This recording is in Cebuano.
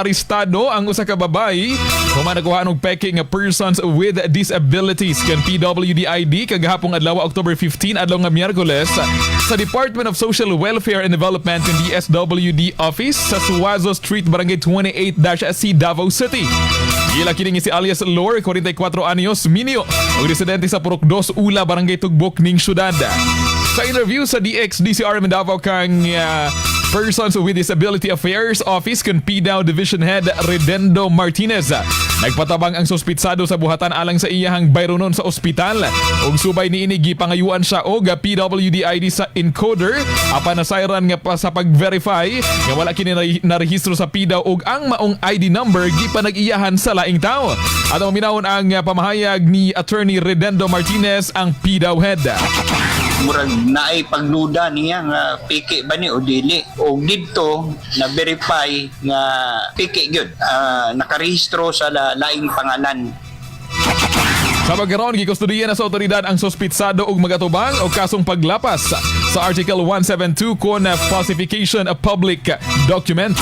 Arestado ang usa ka babayi human nakuhaan og peke nga persons with disabilities kan PWD ID kagahapong adlaw, October 15, adlaw nga Miyerkules, sa Department of Social Welfare and Development in DSWD office sa Suazo Street, Barangay 28-C, Davao City. Gila kini nga si alias Lore, 44 anyos, minyo ug residente sa Purok 2 Ula, Barangay Tugbok ning syudad. Sa interview sa DXDCR Davao kang Persons with Disability Affairs Office kun PDAO Division Head Redendo Martinez, nagpatabang ang suspitsado sa buhatan alang sa iyahang bayronon sa ospital. Ug subay niini, gipangayuan siya og PWD ID sa encoder, apan nasayran nga pa sa pag-verify nga wala kini narehistro sa PDAO ug ang maong ID number gipanag-iyahan sa laing tawo. At maminawon ang pamahayag ni Attorney Redendo Martinez, ang PDAO head. Murag naay pagduda niya nga peke ba ni o dili, og didto na verify nga peke gyud. Ah, nakarehistro sa laing pangalan. Sa pagkaron, gikustudiya na sa otoridad ang suspitsado og magatubang og kasong paglapas sa Article 172 kon falsification of public document.